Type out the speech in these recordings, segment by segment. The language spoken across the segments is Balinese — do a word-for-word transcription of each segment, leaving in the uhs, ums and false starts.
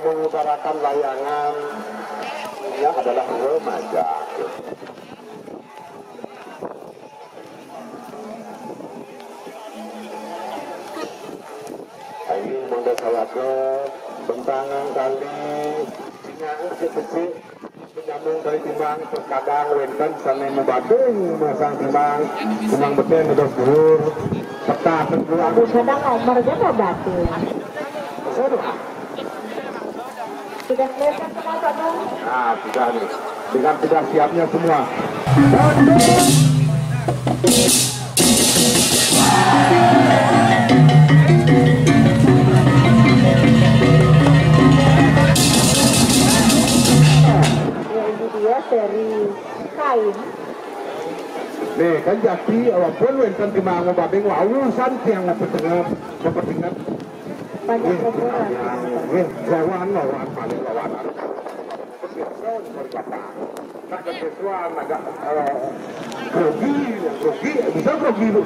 Mengutarakan layangan, ini adalah remaja. Ayo, mangga sawaga, bentangan kali, singang kecil-kecil, menyambung kali timbang, terkadang wenten sane mabading masang timbang, timbang beten dados dhuwur, peta tengguang. Kadang Omer ge mau batin. Aduh. Sudah siap semua, Pak Bung? Nah, sudah nih. Dengan sudah siapnya semua. Ya, ini dia dari kain. Nih, kan jati, walaupun wenten timbang mabading, wau san tiang mapetengep, mapetengep. Banyak kotoran. Nggih, lawan, lawan, paling lawan. Biasa, berkata. Nak kesusuan, agak, eh, grogi, grogi, bisa grogi, Bu.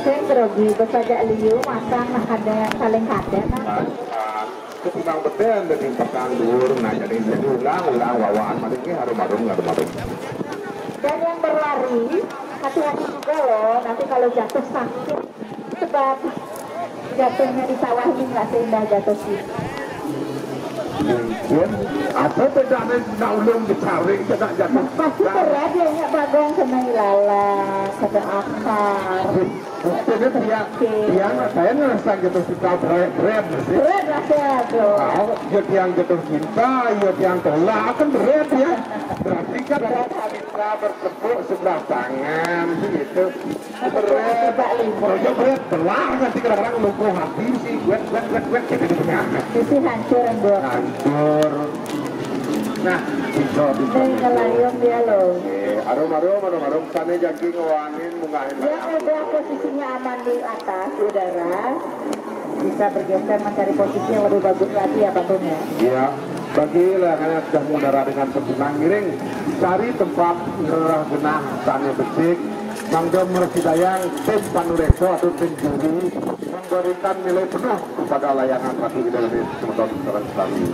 Sing grogi, besajak liu, masang, nah, ada saling kada, nah. Nah, ketimbang beten, dadi petang dhuwur, nah, jadi diulang, ulang, wawaan, paling nggih, harum-harum, harum-harum. Dan yang berlari, hati-hati juga loh, nanti kalau jatuh sakit. Sebab jatuhnya di sawah ini nggak seindah jatuh cinta. Mungkin, apa bedanya nak ulun dicaring, kena jatuh cinta? Pasti berat ya, nyak bagong kena ilalang, kena akar. Buktinya tiang, tiang, saya ngerasa jatuh cinta berat, berat sih. Berat rasanya tuh. Nah, ya tiang jatuh cinta, ya tiang tolak, kan berat ya. Berarti kan berat, harus kita bertepuk sebelah tangan, gitu. Berat. Kalau dia berat, belah nanti kadang-kadang lumpuh hati sih. Wet, wet, wet, wet, gitu, gitu, ya. Sisi hancur, Mbok. Hancur. Nah, bisa, bisa, bisa. Ngelayung dia, loh. Oke, arum, arum, arum, arum. Sana jagi ngewangin, mungahin. Yang udah posisinya aman di atas udara, bisa bergeser mencari posisi yang lebih bagus lagi ya, Pak Bung, ya. Iya, bagi layangan yang sudah mengudara dengan sempurna, ngiring cari tempat ngrereh genah sane becik, mangda mrasidayang tim panureksa atau tim juri memberikan nilai penuh kepada layangan Ratu Ida Dané semeton sareng sami.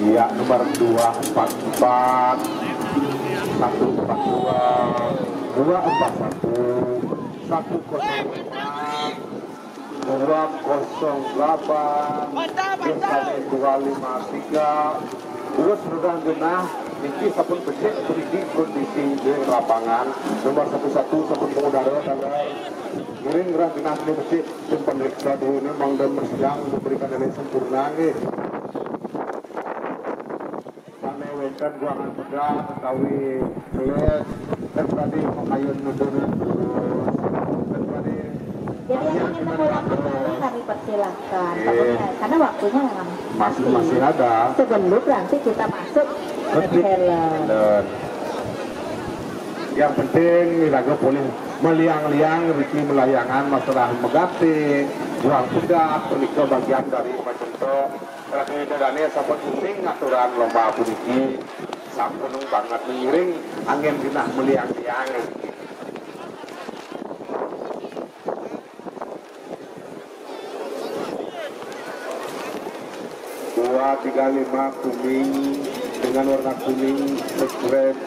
Iya, nomor dua empat empat, satu empat dua, dua empat satu, satu kosong empat, dua kosong delapan, terus ada dua lima tiga, terus rereh genah niki sampun becik puniki kondisi di lapangan. Nomor satu satu sampun mengudara, taler ngiring rereh genah becik. Tim panureksa duene mangda mrasidayang memberikan nilai sempurna nggih. Sane wenten guangan pedas utawi kelis, terus tadi makayun nudunan terus, terus tadi. Jadi yang ingin mengulang kembali kami persilahkan, Pak Bung, karena waktunya memang masih, masih ada. Sebelum nanti kita masuk ke film. Yang penting iraga polih maliang-liang riki malayangan masalah megatik, guang pedas, punika bagian dari macento. Ratu Ida Dané sampun uning ngaturang lomba puniki, sampun banget ngiring anggen genah maliang-liang. Dua tiga lima kuning dengan warna kuning, striped,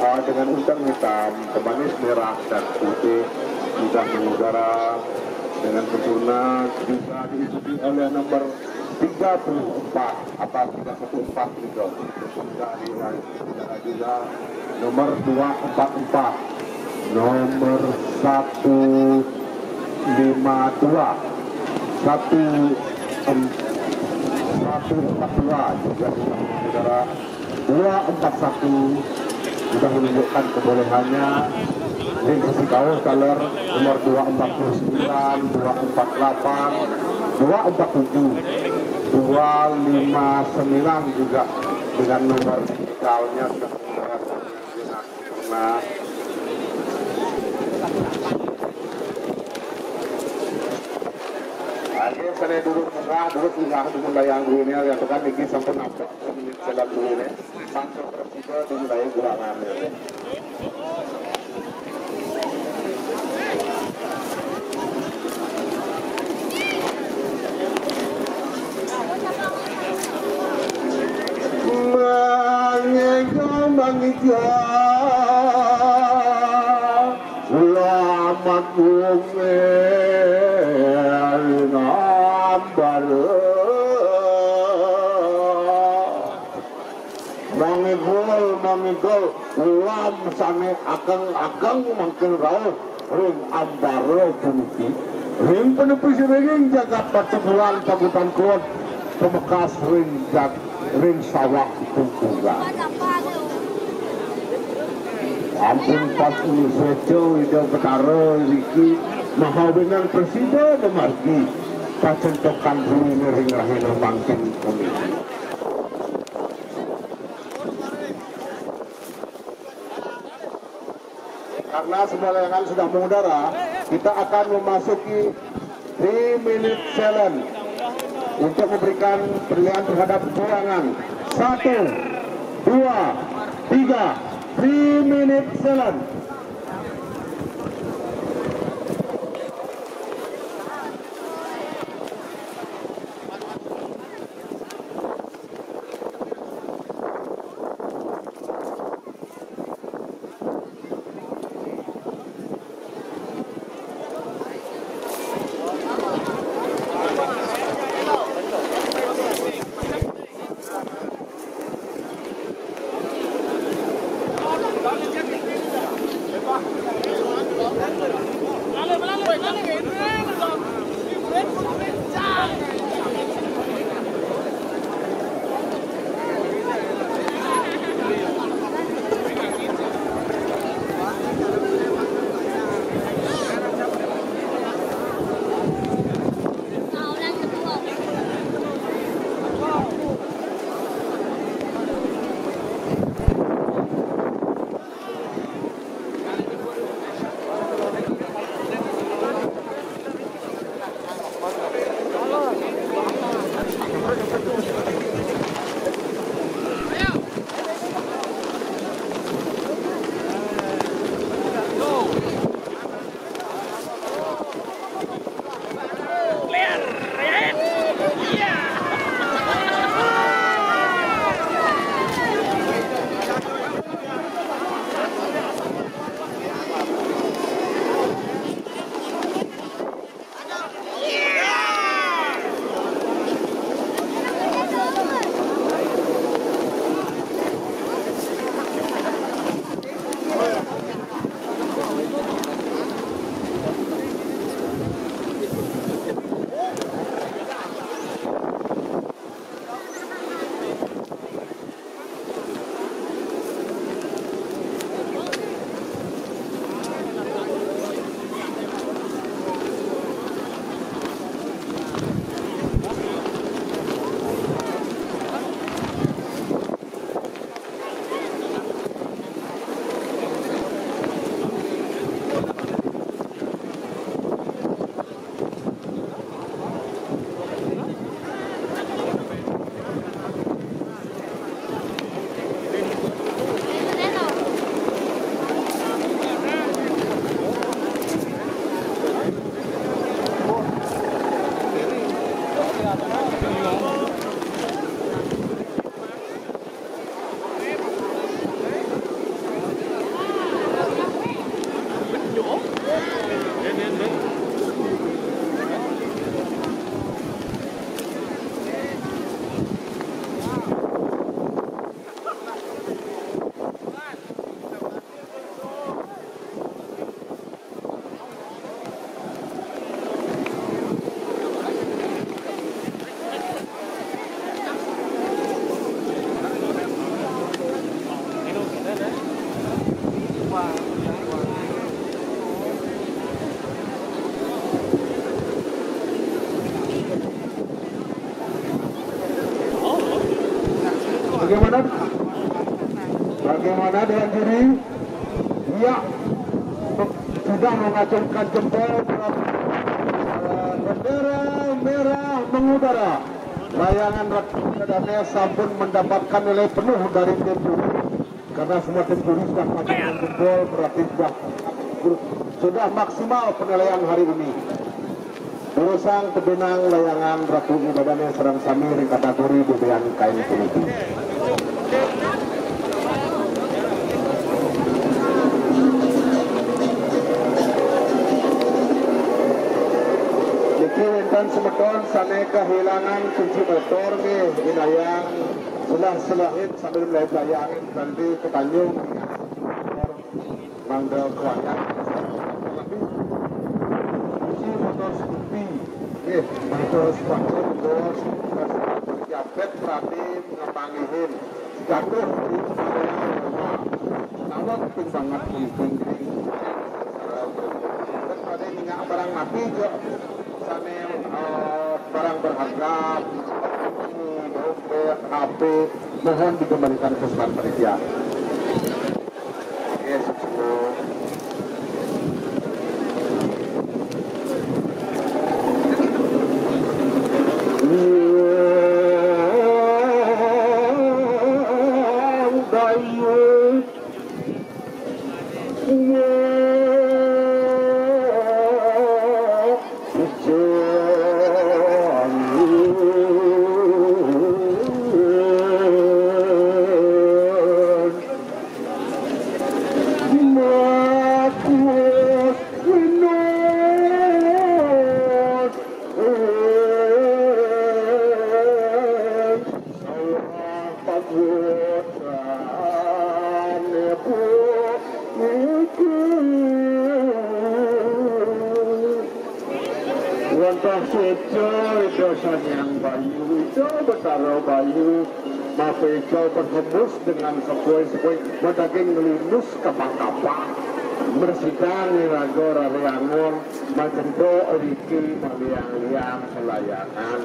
ah, dengan untang hitam, pemanis merah dan putih sudah mengudara dengan sempurna, juga diikuti oleh nomor tiga puluh empat atau tiga satu empat juga. Sudah diikuti juga nomor dua empat empat, nomor satu lima dua, satu, em, satu empat dua juga sudah mengudara. Dua empat satu sudah menunjukkan kebolehannya. Ring sisi kauh taler nomor dua empat puluh sembilan, dua empat delapan, dua empat tujuh, dua lima sembilan juga dengan nomor digitalnya sudah mengudara. Nah. Ayo, sane durung munggah, durung munggah, durung layang duene, ya, kan niki sampun nampek menit salat duene. Langsung presiden di wilayah Gurangane. Mangga, mangga, ulamat bumi ngambara. Mangigul, mangigul, ulam sane ageng-ageng mangkin rauh ring ambara puniki. Ring panepi sirining jagat Batubulan, Pagutan Kuwet, pamekas ring jag-, ring sawah Tungkungan. Ampun pas uli seca Ida Betara iriki mahawinan prasida mamargi pacentokan ruine ring rahina mangkin puniki. Karena semua layangan sudah mengudara, kita akan memasuki three minute challenge untuk memberikan penilaian terhadap juangan. Satu, dua, tiga, three minute challenge. Bagaimana? Bagaimana dengan juri? Iya, sudah mengacungkan jempol. Eh, bendera merah mengudara. Layangan Ratu Bidadane sampun mendapatkan nilai penuh dari tim juri, karena semua tim juri sudah patungan jempol, berarti sudah, sudah maksimal penilaian hari ini. Durusang tebinang layangan Ratu Bidadane sareng sami ring kategori bebean kain puniki. Niki wenten semeton sane kehilangan kunci motor nggih, inayang selah-selahin sambil melihat layangan nanti ke Tanjung. Mangda kuayan. Kunci motor Scoopy. Nggih, motor sepatu bos. Japet perhatiin ngemanggihin. Jatuh di Nawat ping banget penting. Pada ingat barang mati juga. Sane, eh, barang berharga, dompet, H P, mohon dikembalikan ke setan panitia. Yes, semua. Wantah seca Ida Sang Hyang Bayu, Ida Betara Bayu, mapeca berhembus dengan sepoi-sepoi, madaging ngelinus kapah-kapah, mresidang iraga rariangon, majenta iriki maliang-liang kalayangan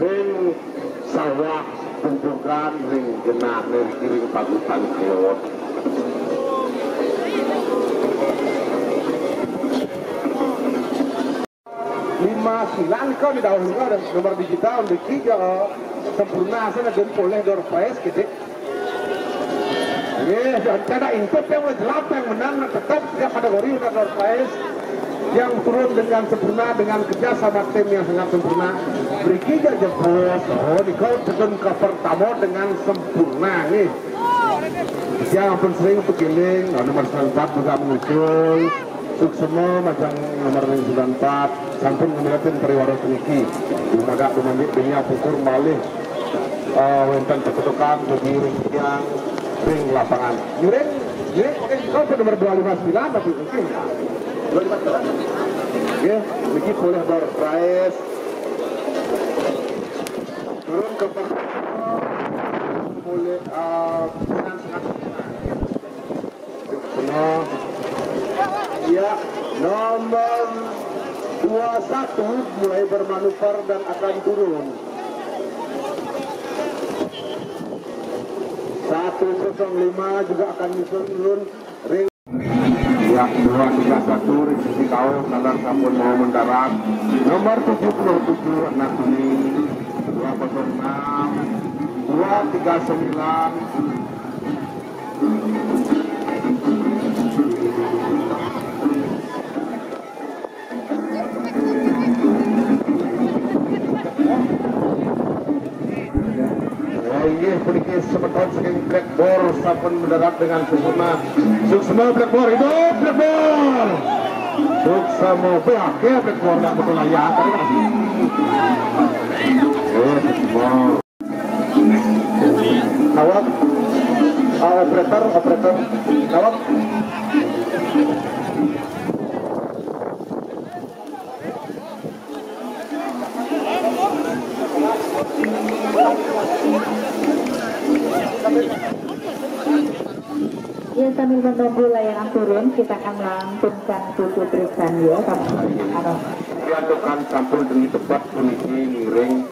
ring sawah tumpukan ring genah ring kiring pagutan kelod. Lima sembilan kau di daun kau dan nomor digital di tiga sempurna sana dan poleh door prize gitu. Nggih, dan kada intip yang udah jelap yang menang tetap dia kategori udah door prize yang turun dengan sempurna dengan kerja sama tim yang sangat sempurna. Mriki ja jebos, oh, nika turun ke pertama dengan sempurna nggih. Yang pun sering pekiling, nomor sembilan empat juga menyusul. Suksema majeng nomor sembilan empat, sampun ngemiletin pariwara puniki. Dumadak dumandik dunya pungkur malih, eh, wenten peketukan dadi ring tiang ring lapangan. Ngiring, ngiring, oke, kau nomor dua lima sembilan, tapi oke. Dua lima sembilan. Oke, niki polih door prize. Turun ke bawah. Boleh, eh, dengan sangat senang. Ya, nomor dua satu mulai bermanuver dan akan turun. Satu kosong lima juga akan nyusul turun. Ring. Ya, dua tiga satu, ring sisi kaum, nalar sampun mau mendarat. Nomor tujuh puluh tujuh, anak kuning, dua kosong enam, dua tiga sembilan. Oh, inggih puniki semeton saking Black Boar sampun mendarat dengan sempurna. Suksma Black Boar, hidup Black Boar. Suksma, wah, akeh Black Boar nak betul ya. Eh, Suksma. Awak, ah, operator, operator, awak. Ya, sambil menunggu layangan turun, kita akan melantunkan Putu Tristan ya, Bapak. Diantukan sampun demi tepat puniki ngiring